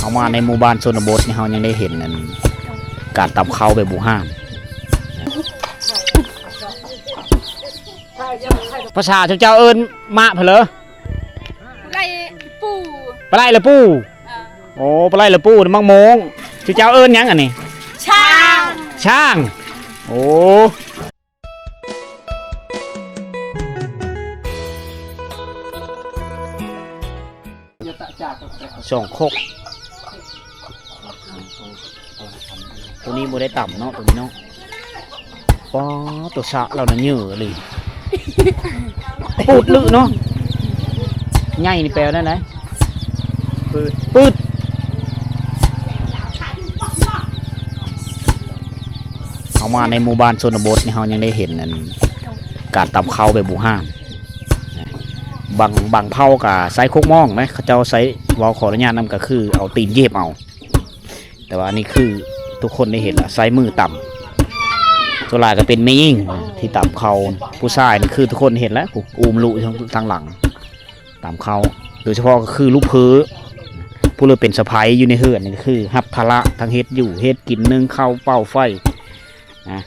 ເຮົາມາໃນໝູ່ບ້ານຊົນນະບົດນີ້ ເຮົາຍັງໄດ້ເຫັນອັນການຕຳເຂົ້າແບບບູຮານ. ພາສາເຈົ້າເອີ້ນມະພະເລີ? ປາໄລປູ ປາໄລລະປູ. ເອີ ໂອ້ ປາໄລລະປູ ໝາກໂມງ. ເຈົ້າເອີ້ນຫຍັງອັນນີ້? ຊ້າງ ຊ້າງ. ໂອ້ ສອງຄົກ. ໂຕນີ້ບໍ່ໄດ້ຕຳເນາະ ໂຕນີ້ເນາະ. ປ້າ ໂຕສະລາວນະເຍີະອີ່ຫຼີ ປືດລຶເນາະ. ໃຫຍ່ນີ້ແປວ່າແນວໃດ? ປືດ ປືດ. ເຮົາມາໃນໝູ່ບ້ານຊົນນະບົດນີ້ ເຮົາຍັງໄດ້ເຫັນອັນການຕຳເຂົ້າແບບບູຮານ. ບາງ ບາງເຜົ່າກະໃຊ້ຄົກໝ້ອງເດ້ ເຂົາເຈົ້າໃຊ້ ເວົ້າຂໍອະນຸຍາດນຳ ກະຄືເອົາຕີນຢຽບເອົາ. ແຕ່ວ່າອັນນີ້ຄືທຸກຄົນໄດ້ເຫັນລະ ໃຊ້ມືຕຳ. ສ່ວນຫຼາຍກະເປັນແມ່ຍິງທີ່ຕຳເຂົ້າ. ຜູ້ຊາຍນີ້ຄືທຸກຄົນເຫັນລະ ຜູ້ອູ້ມລູກທາງຫຼັງ ຕຳເຂົ້າ. ໂດຍສະເພາະກະຄືລູກເຂີ ຜູ້ເລີເປັນສະໃພ້ຢູ່ໃນເຮືອນນີ້ ກະຄືຮັບພາລະທັງເຮັດຢູ່ເຮັດກິນ ໜຶ້ງເຂົ້າ ເປົ່າໄຟນະ.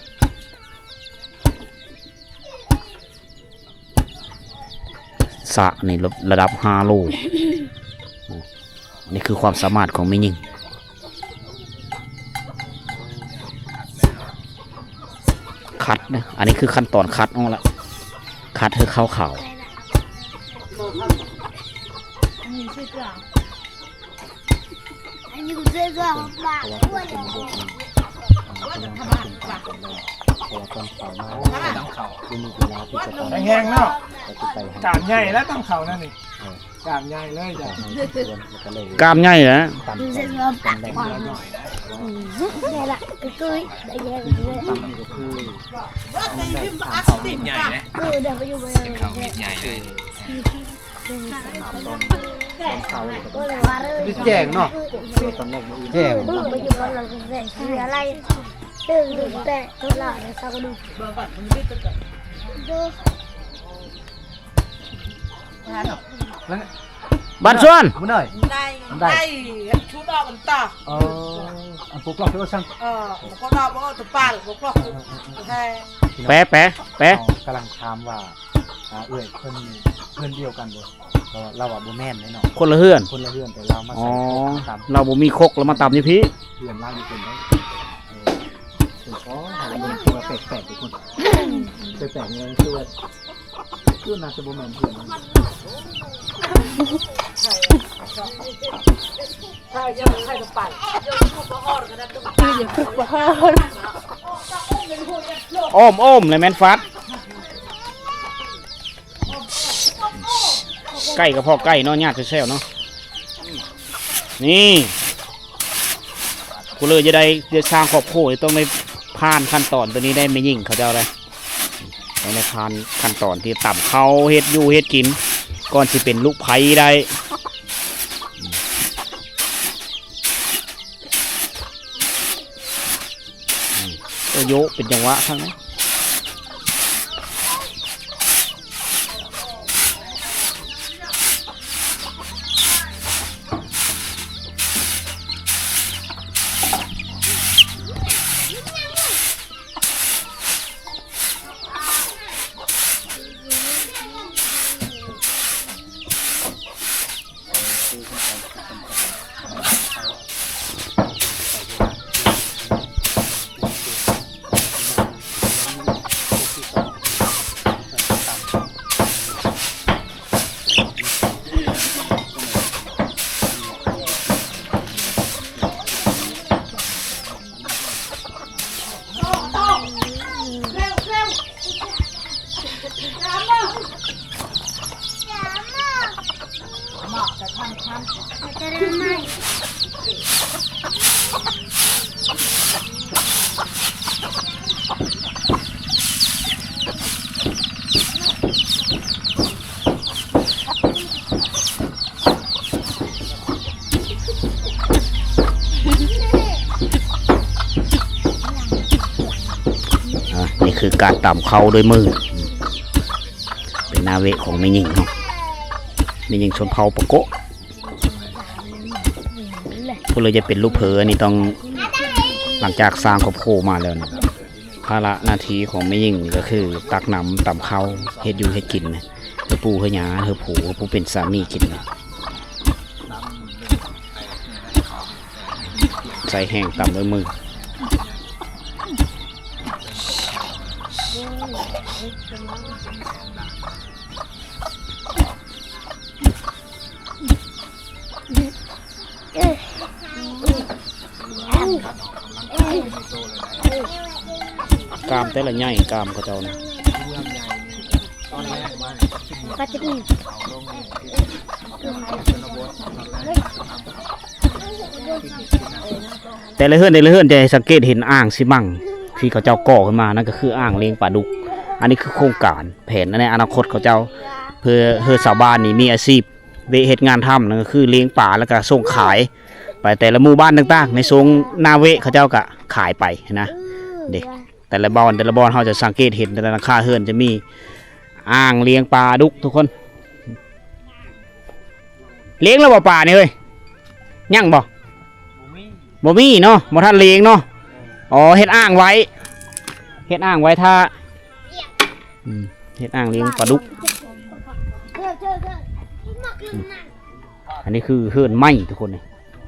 ສະນີ້ລະດັບຫ້າໂລ. ນີ້ຄືຄວາມສາມາດຂອງແມ່ຍິງ. ຄັດນະ ອັນນີ້ຄືຂັ້ນຕອນຄັດອອກລະ ຄັດໃຫ້ເຂົ້າຂາວ. ແຮງໆເນາະ ກ້າມໃຫຍ່ແລ້ວຕຳເຂົ້ານັ້ນນີ້ ກ້າມໃຫຍ່ເລີຍຈ້ະ ກ້າມໃຫຍ່ແລ້ວ ຕຳເຂົ້າ ໃຫຍ່ເດ້ ເຂົ້າໃຫຍ່ເລີຍ. ແຈ້ງເນາະ ແຈ້ງ. ບ້ານສວນ ບໍ່ໄດ້ ໄດ້ ເອີ ອັນພວກລອກເປັນວ່າຊັ້ນ ເອີ ພວກລອກບໍ່ຕະປາລ ພວກລອກ ແປ ແປ ແປ ກຳລັງຖາມວ່າ ອ່າ ເອື້ອຍເພິ່ນ ເຮືອນດຽວກັນບໍ່? ລາວວ່າ ລາວວ່າບໍ່ແມ່ນເດ້ເນາະ ຄົນລະເຮືອນ ຄົນລະເຮືອນ ແຕ່ລາວມາໃສ່ ອໍ ຄົກມາຕຳ ລາວບໍ່ມີຄົກ ລາວມາຕຳຢູ່ພີ້ ເຮືອນລາວຢູ່ພຸ້ນເດ້. ເອີ ເອີ ລາວເບິ່ງຄືວ່າແປກໆຢູ່ພຸ້ນ ແປກໆນີ້ຄືວ່າ ຄືໜ້າຈະບໍ່ແມ່ນເພື່ອນ. ອ້ອມໆ ແລ້ວແມ່ນຟັດ ໄກ່ກະເພາະໄກ່ເນາະ ຍາດແຊວໆເນາະ. ນີ້ ຜູ້ເລີຈະໄດ້ ຈະສ້າງຄອບຄົວ ຕ້ອງໄດ້ຜ່ານຂັ້ນຕອນໂຕນີ້ໄດ້ ແມ່ຍິງເຂົາເຈົ້າໄດ້ ຕ້ອງໄດ້ຜ່ານຂັ້ນຕອນທີ່ຕຳເຂົ້າ ເຮັດຢູ່ເຮັດກິນ ກ່ອນຊິເປັນລູກໃພ້ໄດ້. ໂອໂຍະ ເປັນຈັງຫວະຄັກນະ. ອ່າ ນີ້ຄືການຕຳເຂົ້າດ້ວຍມື ເປັນໜ້າເວະຂອງແມ່ຍິງເນາະ ແມ່ຍິງຊົນເຜົ່າປະໂກະ. ຜູ້ເລີຍຈະເປັນລູກເຂີ ອັນນີ້ຕ້ອງ ຫຼັງຈາກສ້າງຄອບຄົວມາແລ້ວນີ້ ພາລະໜ້າທີ່ຂອງແມ່ຍິງນີ້ກໍຄືຕັກນ້ຳຕຳເຂົ້າ ເຮັດຢູ່ເຮັດກິນນະ ເພື່ອປູ່ເພື່ອຍ່າ ເພື່ອຜູ້ ເພື່ອຜູ້ເປັນສາມີກິນນະ ໃສ່ແຫ້ງຕຳດ້ວຍມື. ກາມແຕ່ລະໃຫຍ່ ກາມເຂົາເຈົ້ານະ ແຕ່ລະເຮືອນ ແຕ່ລະເຮືອນຈະໃຫ້ສັງເກດເຫັນອ່າງຊີມັງທີ່ເຂົາເຈົ້າກໍ່ຂຶ້ນມາ ນັ້ນກໍຄືອ່າງລ້ຽງປາດຸກ. ອັນນີ້ຄືໂຄງການແຜນໃນອະນາຄົດເຂົາເຈົ້າ ເພື່ອໃຫ້ຊາວບ້ານນີ້ມີອາຊີບ ເວະເຮັດງານທຳ ນັ້ນກໍຄືລ້ຽງປາ ແລ້ວກໍສົ່ງຂາຍໄປແຕ່ລະໝູ່ບ້ານຕ່າງໆ ໃນໂຊນໜ້າເວະ ເຂົາເຈົ້າກໍຂາຍໄປນະ ເດ້. ແຕ່ລະບ່ອນ ແຕ່ລະບ່ອນ ເຮົາຈະສັງເກດເຫັນ ແຕ່ລະຫຼັງຄາເຮືອນຈະມີອ່າງລ້ຽງປາດຸກທຸກຄົນ. ລ້ຽງແລ້ວບໍ່ປານີ້ເອີຍ? ຍັງບໍ່? ບໍ່ມີເນາະ ບໍ່ທັນລ້ຽງເນາະ. ອໍ ເຮັດອ່າງໄວ້ ເຮັດອ່າງໄວ້ຖ້າ ອືມ ເຮັດອ່າງລ້ຽງປາດຸກ. ອັນນີ້ຄືເຮືອນໄມ້ທຸກຄົນ ນີ້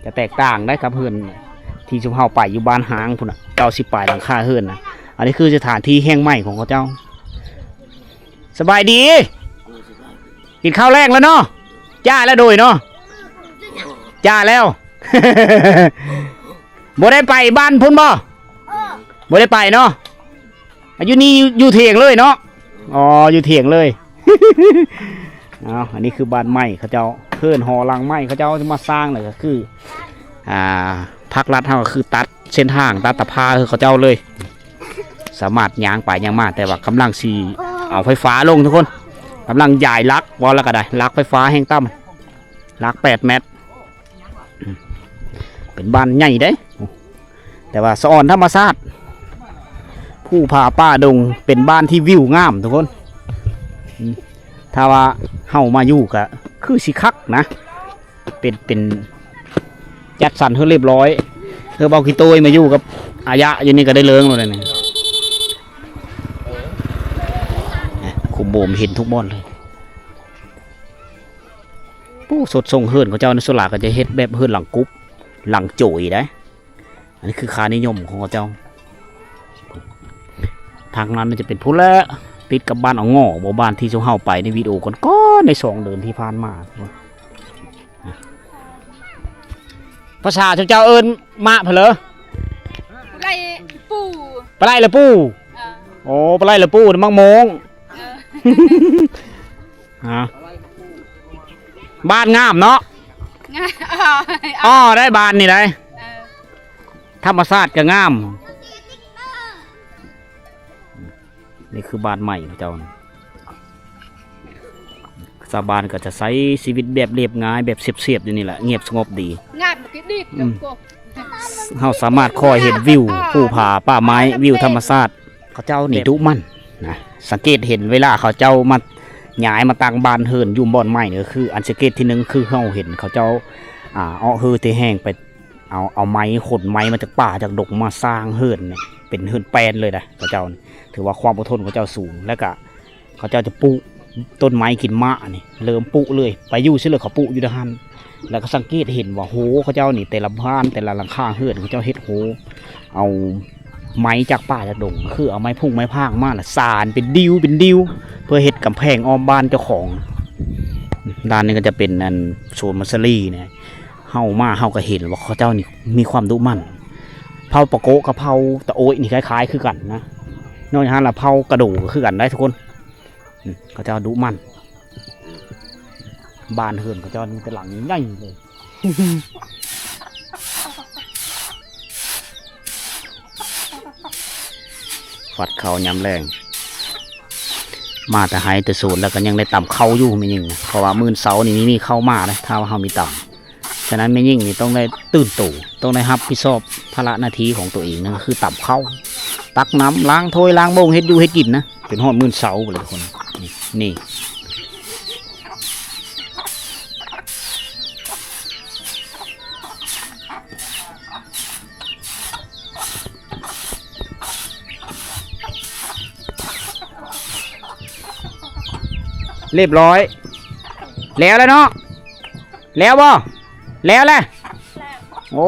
ຈະແຕກຕ່າງໄດ້ກັບເຮືອນທີ່ຊຸມເຮົາໄປຢູ່ບ້ານຮ້າງພຸ້ນນະ ເກົ້າສິບປາຍຫຼັງຄາເຮືອນນະ. ອັນນີ້ຄືສະຖານທີ່ແຫ່ງໃໝ່ຂອງເຂົາເຈົ້າ. ສະບາຍດີ ກິນເຂົ້າແລງແລ້ວເນາະ? ຈ້າແລ້ວໂດຍເນາະ ຈ້າແລ້ວ. ບໍ່ໄດ້ໄປບ້ານພຸ້ນບໍ່? ບໍ່ໄດ້ໄປເນາະ. ອາ ຢູ່ນີ້ ຢູ່ ຢູ່ຖຽງເລີຍເນາະ? ອໍ ຢູ່ຖຽງເລີຍ. ເອົາ ອັນນີ້ຄືບ້ານໃໝ່ເຂົາເຈົ້າ ເຮືອນຫໍຫຼັງໃໝ່ເຂົາເຈົ້າຈະມາສ້າງ ແລ້ວກໍຄື ອ່າ ພາກລັດເຮົາກໍຄືຕັດເສັ້ນທາງ ຕັດຕາພາໃຫ້ເຂົາເຈົ້າເລີຍ ສາມາດຍ່າງໄປຍ່າງມາ. ແຕ່ວ່າກຳລັງຊິເອົາໄຟຟ້າລົງທຸກຄົນ ກຳລັງຢາຍຫຼັກ ເວົ້າແລ້ວກໍໄດ້ ຫຼັກໄຟຟ້າແຮງຕ່ຳ ຫຼັກແປດແມັດ. ເປັນບ້ານໃຫຍ່ເດ້ ແຕ່ວ່າສະອອນທຳມະຊາດ ພູຜາປ່າດົງ ເປັນບ້ານທີ່ວິວງາມທຸກຄົນ. ອືມ ຖ້າວ່າເຮົາມາຢູ່ກະຄືຊິຄັກນະ ເປັນ ເປັນຈັດສັນໃຫ້ຮຽບຮ້ອຍ. ເອີ ເບົາຂີ້ໂຕ້ຍມາຢູ່ກັບອາຍະຢູ່ນີ້ກໍໄດ້ເລີງໂລດນີ້ ຄຸມໂບມເຫັນທຸກບ່ອນເລີຍ. ໂອ້ ສົດຊົງເຮືອນເຂົາເຈົ້າໃນສ່ວນຫຼາຍກໍຈະເຮັດແບບເຮືອນຫຼັງກຸບ ຫຼັງໂຈຍໄດ໋. ອັນນີ້ຄືຄ່ານິຍົມຂອງເຂົາເຈົ້າ. ທາງນັ້ນຈະເປັນພຸ້ນແຫຼະ ຕິດກັບບ້ານອະງໍ ບໍ່ ບ້ານທີ່ຊຸມເຮົາໄປໃນວິດີໂອກ່ອນໆ ໃນສອງເດືອນທີ່ຜ່ານມາ. ພາສາເຈົ້າເອີ້ນມະພະເລີ? ປາໄລປູ ປາໄລລະປູ. ເອີ ໂອ້ ປາໄລລະປູ ໝາກໂມງ. ເອີ ຮະ ບ້ານງາມເນາະ ງາມ ອໍ ໄດ້ບ້ານນີ້ໄດ໋. ເອີ ທຳມະຊາດກໍງາມ. ນີ້ຄືບ້ານໃໝ່ເຂົາເຈົ້ານະ ຊາວບ້ານກໍຈະໃຊ້ຊີວິດແບບລຽບງ່າຍ ແບບສຽບໆ ຢູ່ນີ້ແຫຼະ ງຽບສະຫງົບດີ. ງາມ ອືມ ເຮົາສາມາດຄອຍເຫັນວິວພູຜາປ່າໄມ້ ວິວທຳມະຊາດ. ເຂົາເຈົ້ານີ້ດຸໝັ່ນນະ ສັງເກດເຫັນເວລາເຂົາເຈົ້າມາຍ້າຍມາຕັ້ງບ້ານເຮືອນຢູ່ບ່ອນໃໝ່ນີ້ ກໍຄືອັນສັງເກດທີໜຶ່ງ ຄືເຮົາເຫັນເຂົາເຈົ້າ ອ່າ ເອາະເຮືອແຕ່ແຮງໄປ ເອົາ ເອົາໄມ້ ຂົນໄມ້ມາຈາກປ່າຈາກດົງມາສ້າງເຮືອນນີ້ ເປັນເຮືອນແປ້ນເລີຍນະ. ເຂົາເຈົ້ານີ້ຖືວ່າຄວາມອົດທົນເຂົາເຈົ້າສູງ ແລ້ວກະເຂົາເຈົ້າຈະປຸຕົ້ນໄມ້ກິນໝາກນີ້ ເລີ່ມປຸເລີຍ ໄປຢູ່ໃສເລີຍ ເຂົາປຸຢູ່ແຕ່ຫັ້ນ. ແລ້ວກໍສັງເກດເຫັນວ່າໂຮເຂົາເຈົ້ານີ້ ແຕ່ລະບ້ານ ແຕ່ລະຫຼັງຄາເຮືອນ ເຂົາເຈົ້າເຮັດໂຮ ເອົາໄມ້ຈາກປ່າຈາກດົງ ຄືເອົາໄມ້ພຸ້ງໄມ້ພາງມາ ແລ້ວສານເປັນດິ້ວເປັນດິ້ວ ເພື່ອເຮັດກຳແພງອ້ອມບ້ານເຈົ້າຂອງ. ດ້ານນີ້ກໍຈະເປັນ ອັນ ສວນມັນສາລີນະ. ເຮົາມາເຮົາກໍເຫັນວ່າເຂົາເຈົ້ານີ້ມີຄວາມດຸໝັ່ນ. ເຜົ່າປາໂກະກັບເຜົ່າຕາໂອ້ຍນີ້ຄ້າຍໆຄືກັນນະ. ນອກຈາກນັ້ນລະເຜົ່າກະໂດກໍຄືກັນໄດ໋ທຸກຄົນ. ອືມ ເຂົາເຈົ້າດຸໝັ່ນ. ບ້ານເຮືອນເຂົາເຈົ້າມີແຕ່ຫຼັງໃຫຍ່ເລີຍ. ຟັດເຂົ້າຍາມແລງ ມາແຕ່ໄຮ່ແຕ່ສວນ ແລ້ວກໍຍັງໄດ້ຕຳເຂົ້າຢູ່ແມ່ຍິງນະ ເພາະວ່າມື້ເຊົ້ານີ້ມີເຂົ້າມາເດ້ ຖ້າວ່າເຮົາມີຕຳ. ສະນັ້ນແມ່ຍິງນີ້ຕ້ອງໄດ້ຕື່ນໂຕ ຕ້ອງໄດ້ຮັບຜິດຊອບພາລະໜ້າທີ່ຂອງຕົວເອງ ນັ້ນກໍຄືຕຳເຂົ້າ ຕັກນ້ຳ ລ້າງຖ້ວຍ ລ້າງໂມງ ເຮັດຢູ່ເຮັດກິນນະ ຈົນຮອດມື້ເຊົ້າພຸ້ນແຫຼະທຸກຄົນ. ນີ້ ນີ້ ນີ້. ຮຽບຮ້ອຍ ແລ້ວແລ້ວເນາະ ແລ້ວບໍ່ ແລ້ວແຫຼະ ໂອ້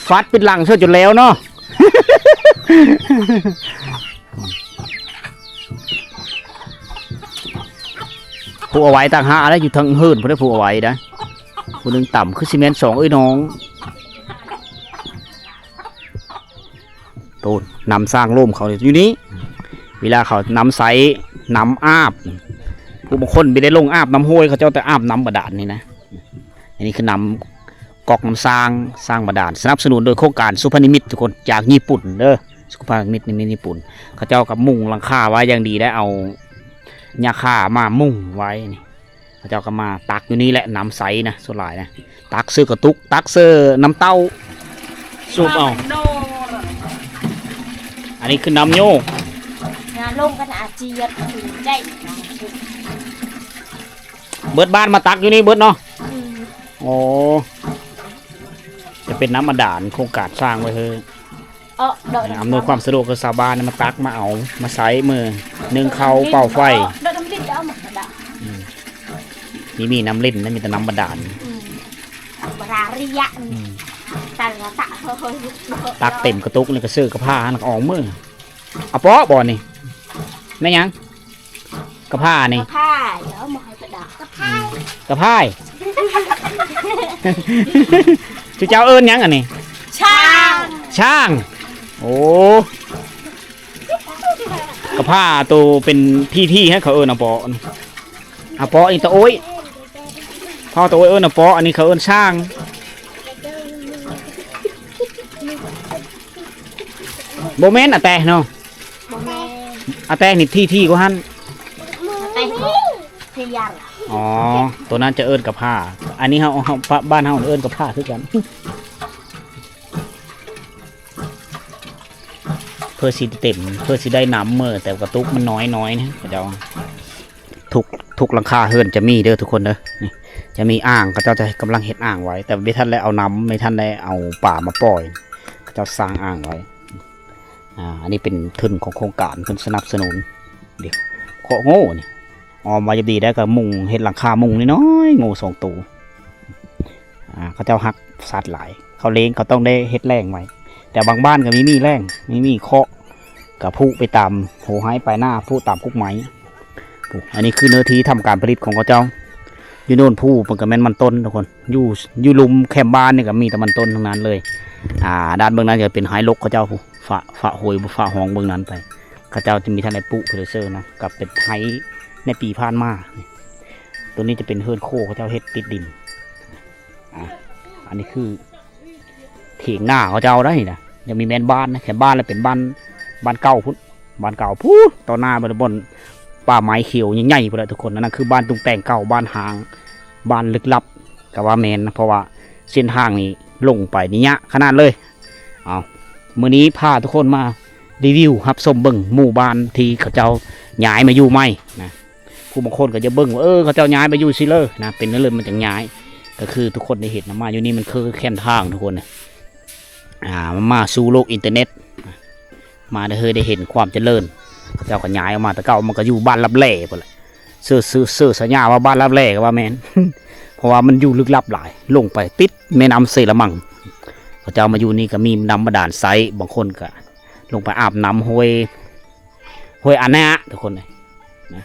ຟາດປິດຫຼັງເສີດຈົນແລ້ວເນາະ ຜູກເອົາໄວ້ຕ່າງຫາກແລ້ວ ຢູ່ທາງເຮືອນພຸ້ນເດ້ ຜູກເອົາໄວ້ໄດ໋ ຜູ້ໜຶ່ງຕຳ ຄືຊິແມ່ນສອງເອື້ອຍນ້ອງ. ໂຕນຳສ້າງໂລມເຂົາຢູ່ນີ້ ເວລາເຂົານຳໃຊ້ ນຳອາບ ຜູ້ບາງຄົນບໍ່ໄດ້ລົງອາບນ້ຳຫ້ວຍ ເຂົາເຈົ້າແຕ່ອາບນ້ຳບາດານນີ້ນະ. ອັນນີ້ຄືນ້ຳກອກນ້ຳສ້າງ ສ້າງບາດານ ສະໜັບສະໜູນໂດຍໂຄງການສຸພະນິມິດ ທຸກຄົນ ຈາກຍີ່ປຸ່ນເດີ ສຸພະນິມິດນີ້ມີຍີ່ປຸ່ນ ເຂົາເຈົ້າກໍມຸງຫຼັງຄາໄວ້ຢ່າງດີ ໄດ້ເອົາຫຍ້າຄາມາມຸງໄວ້ນີ້. ເຂົາເຈົ້າກໍມາຕັກຢູ່ນີ້ແຫຼະ ນ້ຳໃສນະ ສ່ວນຫຼາຍນະ ຕັກໃສ່ກະຕຸກ ຕັກໃສ່ນ້ຳເຕົ້າ ສູບເອົາ. ອັນນີ້ຄືນ້ຳໂຍກ ງານລົງກັນອາຈຽດໃຈ ເບິດບ້ານມາຕັກຢູ່ນີ້ເບິດເນາະ. ອືມ ໂອ້ ຈະເປັນນ້ຳບາດານ ໂຄງການສ້າງໄວ້ເຮີ ເອີ ອຳນວຍຄວາມສະດວກໃຫ້ຊາວບ້ານມາຕັກມາເອົາມາໃຊ້ມື້ໜຶ້ງເຂົ້າເປົ່າໄຟ. ອືມ ມີ ມີນ້ຳຫຼິ້ນນະ ມີແຕ່ນ້ຳບາດານ. ອືມ ບາດານເລີຍ. ອືມ ຕັກເຕັມກະຕຸກນີ້ກະເສີກະພາຫັ້ນກະອອກມື້. ອາເປາະບໍ່ນີ້ ແມ່ນຫຍັງ? ກະພານີ້ ກະພາ ເອົາມາໃຫ້ກະດາກ ກະພາຍ ກະພາຍ. ຊື່ເຈົ້າເອີ້ນຫຍັງອັນນີ້? ຊ້າງ ຊ້າງ. ໂອ້ ກະພາໂຕເປັນທີ່ໆ ໃຫ້ເຂົາເອີ້ນອາເປາະ ອາເປາະນີ້ຕາໂອ້ຍ ເຜົ່າຕາໂອ້ຍເອີ້ນອາເປາະ ອັນນີ້ເຂົາເອີ້ນຊ້າງ. ບໍ່ແມ່ນອາແຕະເນາະ ບໍ່ແມ່ນ ອາແຕະນີ້ທີ່ໆ ກວ່າຫັ້ນ ອາແຕະ ເພຍາ. ອໍ ໂຕນັ້ນຈະເອີ້ນກະພາ ອັນນີ້ເຮົາ ເຮົາ ບ້ານເຮົາເອີ້ນກະພາຄືກັນ. ເພື່ອຊິເຕັມ ເພື່ອຊິໄດ້ນ້ຳເໝີ ແຕ່ກະຕຸກມັນນ້ອຍໆ ນະ ເຂົາເຈົ້າ ທຸກ ທຸກຫຼັງຄາເຮືອນຈະມີເດີທຸກຄົນເດີ ນີ້ ຈະມີອ່າງ ເຂົາເຈົ້າຈະກຳລັງເຮັດອ່າງໄວ້ ແຕ່ບໍ່ທັນໄດ້ເອົານ້ຳ ບໍ່ທັນໄດ້ເອົາປາມາປ່ອຍ ເຂົາເຈົ້າສ້າງອ່າງໄວ້. ອ່າ ອັນນີ້ເປັນທຶນຂອງໂຄງການ ເພິ່ນສະໜັບສະໜູນ. ເດ ເຄາະໂງ່ນີ້ ອ້ອມໄວ້ຢ່າງດີ ແລ້ວກໍມຸງ ເຮັດຫຼັງຄາມຸງນ້ອຍໆ ໂງ່ສອງໂຕ. ອ່າ ເຂົາເຈົ້າຮັກສັດຫຼາຍ ເຂົາລ້ຽງ ເຂົາຕ້ອງໄດ້ເຮັດແລ່ງໄວ້ ແຕ່ບາງບ້ານກໍມີໝີ້ແລ່ງ ມີໝີ້ເຄາະ ກໍຜູກໄປຕາມໂຫໄຮ່ປາຍນາ ຜູກຕາມກົກໄມ້. ອັນນີ້ຄືເນື້ອທີ່ທຳການຜະລິດຂອງເຂົາເຈົ້າ. ຢູ່ໂນ້ນພູ້ ມັນກໍແມ່ນມັນຕົ້ນທຸກຄົນ ຢູ່ ຢູ່ລຸ່ມແຄມບ້ານນີ້ກໍມີແຕ່ມັນຕົ້ນທັງນັ້ນເລີຍ. ອ່າ ດ້ານເບື້ອງນັ້ນກໍເປັນໄຮ່ລົກເຂົາເຈົ້າ ຜູ້ ຝາ ຝາຫ້ວຍ ຝາຮ່ອງເບື້ອງນັ້ນໄປ ເຂົາເຈົ້າຈະມີທັງໄດ້ປູກເພິ່ນເຊີນະ ກໍເປັນໄຮ່ໃນປີຜ່ານມາ. ໂຕນີ້ຈະເປັນເຮືອນໂຄເຂົາເຈົ້າເຮັດຕິດດິນ. ອ່າ ອັນນີ້ຄື ຖຽງນາເຂົາເຈົ້າໄດ໋ນະ ຍັງມີແມ່ນບ້ານນະ ແຄມບ້ານລະເປັນບ້ານ ບ້ານເກົ່າພຸ້ນ ບ້ານເກົ່າພຸ້ນ ຕໍ່ໜ້າບ່ອນ ບ່ອນປ່າໄມ້ຂຽວໃຫຍ່ໆ ພຸ້ນແຫຼະທຸກຄົນ. ອັນນັ້ນຄືບ້ານຕຸງແຕ່ງເກົ່າ ບ້ານຮ້າງ ບ້ານລຶກລັບ ກະວ່າແມ່ນນະ ເພາະວ່າເສັ້ນທາງນີ້ລົງໄປນີ້ຍາກຂະໜາດເລີຍ. ເອົາ ມື້ນີ້ພາທຸກຄົນມາຣີວິວຮັບຊົມເບິ່ງໝູ່ບ້ານທີ່ເຂົາເຈົ້າຍ້າຍມາຢູ່ໃໝ່ນະ. ຜູ້ບາງຄົນກໍຈະເບິ່ງວ່າ ເອີ ເຂົາເຈົ້າຍ້າຍໄປຢູ່ຊິເລີນະ ເປັນແນວເລີມັນຈັ່ງຍ້າຍ. ກໍຄືທຸກຄົນໄດ້ເຫັນນະ ມາຢູ່ນີ້ມັນຄືແຄມທາງທຸກຄົນນະ ອ່າ ມາສູ່ໂລກອິນເຕີເນັດ ມາໄດ້ເຮີ້ຍໄດ້ເຫັນຄວາມຈະເລີນ. ເຂົາເຈົ້າກໍຍ້າຍອອກມາ ແຕ່ເກົ່າມັນກໍຢູ່ບ້ານລັບແລພຸ້ນແຫຼະ ຊື່ ຊື່ ຊື່ສະຫຍາວ່າບ້ານລັບແລກໍວ່າແມ່ນ ເພາະວ່າມັນຢູ່ລຶກລັບຫຼາຍ ລົງໄປຕິດແມ່ນ້ຳເຊລະມັງ. ເຂົາເຈົ້າມາຢູ່ນີ້ກໍມີນ້ຳບາດານໃຊ້ ບາງຄົນກໍລົງໄປອາບນ້ຳຫ້ວຍ ຫ້ວຍອານາ ທຸກຄົນເອີຍ ນະ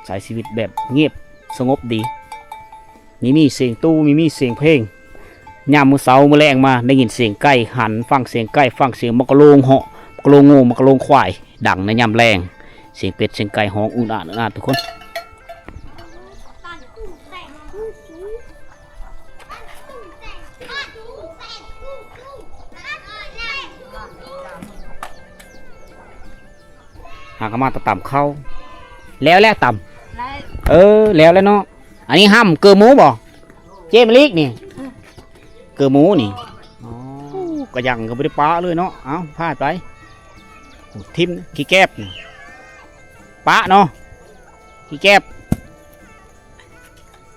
ໃຊ້ຊີວິດແບບງຽບສະຫງົບດີ ມີມີສຽງຕູ້ ມີມີສຽງເພງ. ຍາມມື້ເຊົ້າມື້ແລງມາໄດ້ຍິນສຽງໄກ່ຫັນ ຟັງສຽງໄກ່ ຟັງສຽງໝາກກະໂລງເຫາະ ໝາກກະໂລງງົວ ໝາກກະໂລງຄວາຍ ດັງໃນຍາມແລງ ສຽງເປັດສຽງໄກ່ຮ້ອງອຸນອາດ ອຸນອາດ ທຸກຄົນ. ຫາກະມາຕະຕຳເຂົ້າ ແລ້ວແລ້ວຕຳ ແລ້ວ ເອີ ແລ້ວແລ້ວເນາະ. ອັນນີ້ຫ້ຳເກີໝູບໍ່ ເຈ້ມະລິກນີ້ ເກີໝູນີ້. ອໍ ກະຍັງກໍບໍ່ໄດ້ປະເລີຍເນາະ. ເອົ້າ ພາດໄປ ຖິ້ມຂີ້ແກບ ປະເນາະ ຂີ້ແກບ.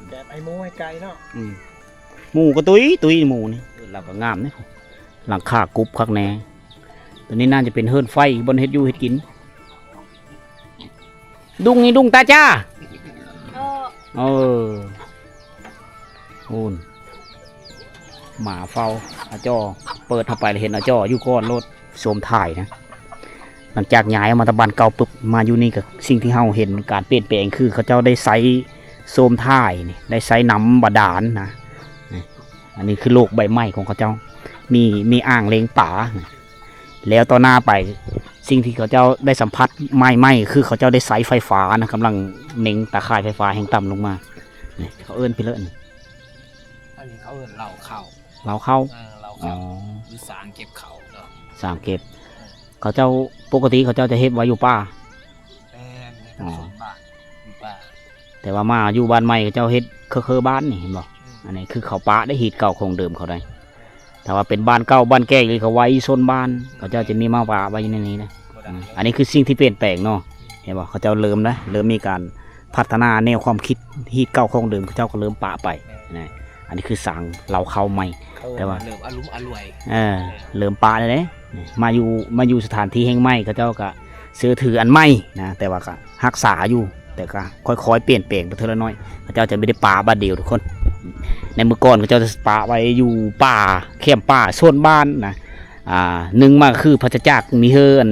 ແບບໄອ້ໝູໄອ້ໄກ່ເນາະ. ອືມ ໝູກໍຕຸ້ຍຕຸ້ຍໝູນີ້ ເຮືອນລາວກໍງາມເດ້ ຫຼັງຄາກຸບຄັກແນ່. ຕົວນີ້ໜ້າຈະເປັນເຮືອນໄຟ ບ່ອນເຮັດຢູ່ເຮັດກິນ. ດຸ່ງນີ້ດຸ່ງຕາຈ້າ. ເອີ ໂອ້ນ ໝາເຝົ້າອາຈໍ່ ເປີດເຂົ້າໄປແລ້ວເຫັນອາຈໍ່ຢູ່ກ່ອນໂລດ ໂຊມຖ່າຍນະ. ຫຼັງຈາກຍ້າຍອອກມາແຕ່ບ້ານເກົ່າປຶບ ມາຢູ່ນີ້ກໍສິ່ງທີ່ເຮົາເຫັນການປ່ຽນແປງ ຄືເຂົາເຈົ້າໄດ້ໃຊ້ໂຊມຖ່າຍນີ້ ໄດ້ໃຊ້ນ້ຳບາດານນະ. ນີ້ ອັນນີ້ຄືໂລກໃບໃໝ່ຂອງເຂົາເຈົ້າ ມີ ມີອ່າງລ້ຽງປານະ. ແລ້ວຕໍ່ໜ້າໄປ ສິ່ງທີ່ເຂົາເຈົ້າໄດ້ສຳຜັດໃໝ່ໆ ຄືເຂົາເຈົ້າໄດ້ໃຊ້ໄຟຟ້ານະ ກຳລັງເນັ່ງຕາຂ່າຍໄຟຟ້າແຮງຕ່ຳລົງມາ. ນີ້ ເຂົາເອີ້ນເພິ່ນເລີ ອັນນີ້ເຂົາເອີ້ນເລົ້າເຂົ້າ ເລົ້າເຂົ້າ ເອີ ເລົ້າເຂົ້າ ອໍ ຫຼືສາງເກັບເຂົ້າເນາະ ສາງເກັບ. ເຂົາເຈົ້າ ປົກກະຕິເຂົາເຈົ້າຈະເຮັດໄວ້ຢູ່ປ່າ ແມ່ນ ເຮັດ ອໍ ສົວນບ້ານ ຢູ່ປ່າ. ແຕ່ວ່າມາຢູ່ບ້ານໃໝ່ ເຂົາເຈົ້າເຮັດເຄີໆບ້ານນີ້ ເຫັນບໍ່? ອືມ ອັນນີ້ຄືເຂົາປະໄດ້ ຮີດເກົ່າຂອງເດີມເຂົາໄດ້. ຖ້າວ່າເປັນບ້ານເກົ່າບ້ານແກ່ອີ່ຫຼີ ເຂົາໄວ້ຢູ່ໂຊນບ້ານ ເຂົາເຈົ້າຈະມີມາປະໄວ້ຢູ່ໃນນີ້ນະ. ບໍ່ໄດ້ ອືມ ອັນນີ້ຄືສິ່ງທີ່ປ່ຽນແປງເນາະ ເຫັນບໍ່? ເຂົາເຈົ້າເລີ່ມນະ ເລີ່ມມີການພັດທະນາແນວຄວາມຄິດ ຮີດເກົ່າຂອງເດີມ ເຂົາເຈົ້າກໍເລີ່ມປະໄປ ແມ່ນ ນະ. ອັນນີ້ຄືສາງເລົ້າເຂົ້າໃໝ່ ເຂົາເອີ້ນ ແຕ່ວ່າ ວ່າເລີ່ມອາລຸມອາລວຍ ເອີ ເອີ ເລີ່ມປະແລ້ວເດ້. ມາຢູ່ ມາຢູ່ສະຖານທີ່ແຫ່ງໃໝ່ ເຂົາເຈົ້າກໍເຊື່ອຖືອັນໃໝ່ນະ ແຕ່ວ່າກໍຮັກສາຢູ່ ແຕ່ກໍຄ່ອຍໆປ່ຽນແປງໄປເທື່ອລະໜ້ອຍ. ເຂົາເຈົ້າຈະບໍ່ໄດ້ປະບາດດຽວທຸກຄົນ. ໃນມື້ກ່ອນເຂົາເຈົ້າຈະປະໄວ້ຢູ່ປ່າ ແຄມປ່າໂຊນບ້ານນະ. ອ່າ ໜຶ່ງມາກໍຄືປາສະຈາກມີເຮີ ອັນ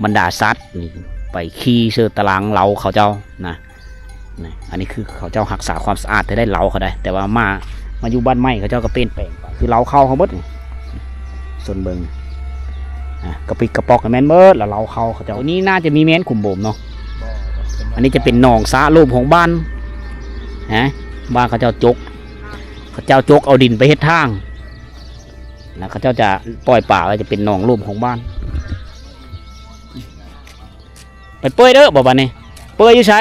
ບັນດາສັດນີ້ໄປຂີ່ເຊີຕະລາງເລົ້າເຂົາເຈົ້ານະ. ນີ້ ອັນນີ້ຄືເຂົາເຈົ້າຮັກສາຄວາມສະອາດແທ້ໄດ໋ ເລົ້າເຂົາໄດ໋ ແຕ່ວ່າມາ ມາຢູ່ບ້ານໃໝ່ເຂົາເຈົ້າກໍປ່ຽນແປງ ຄືເລົ້າເຂົ້າເຮົາໝົດນີ້. ຊົນເບິ່ງ ອ່າ ກະປິກະປ໋ອກກໍແມ່ນໝົດລະ ເລົ້າເຂົ້າເຂົາເຈົ້າ. ໂຕນີ້ໜ້າຈະມີແມ່ນຂຸມໂບມເນາະ. ອັນນີ້ຈະເປັນໜອງສະໂລມຂອງບ້ານນະ ບ້ານເຂົາເຈົ້າຈົກ ເຂົາເຈົ້າຈົກເອົາດິນໄປເຮັດທາງ ແລ້ວເຂົາເຈົ້າຈະປ່ອຍປາໄວ້ ຈະເປັນໜອງໂລມຂອງບ້ານ. ໄປເປີ້ຍເດີບໍ່ບາດນີ້ ເປີ້ຍຢູ່ໃສ?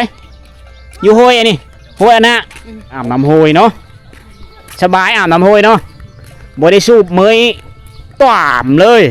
ຢູ່ຫ້ວຍອັນນີ້ ຫ້ວຍອັນນະ. ອືມ ອາບນ້ຳຫ້ວຍເນາະ ສະບາຍ ອາບນ້ຳຫ້ວຍເນາະ ບໍ່ໄດ້ສູບເມີຍຕາມເລີຍ.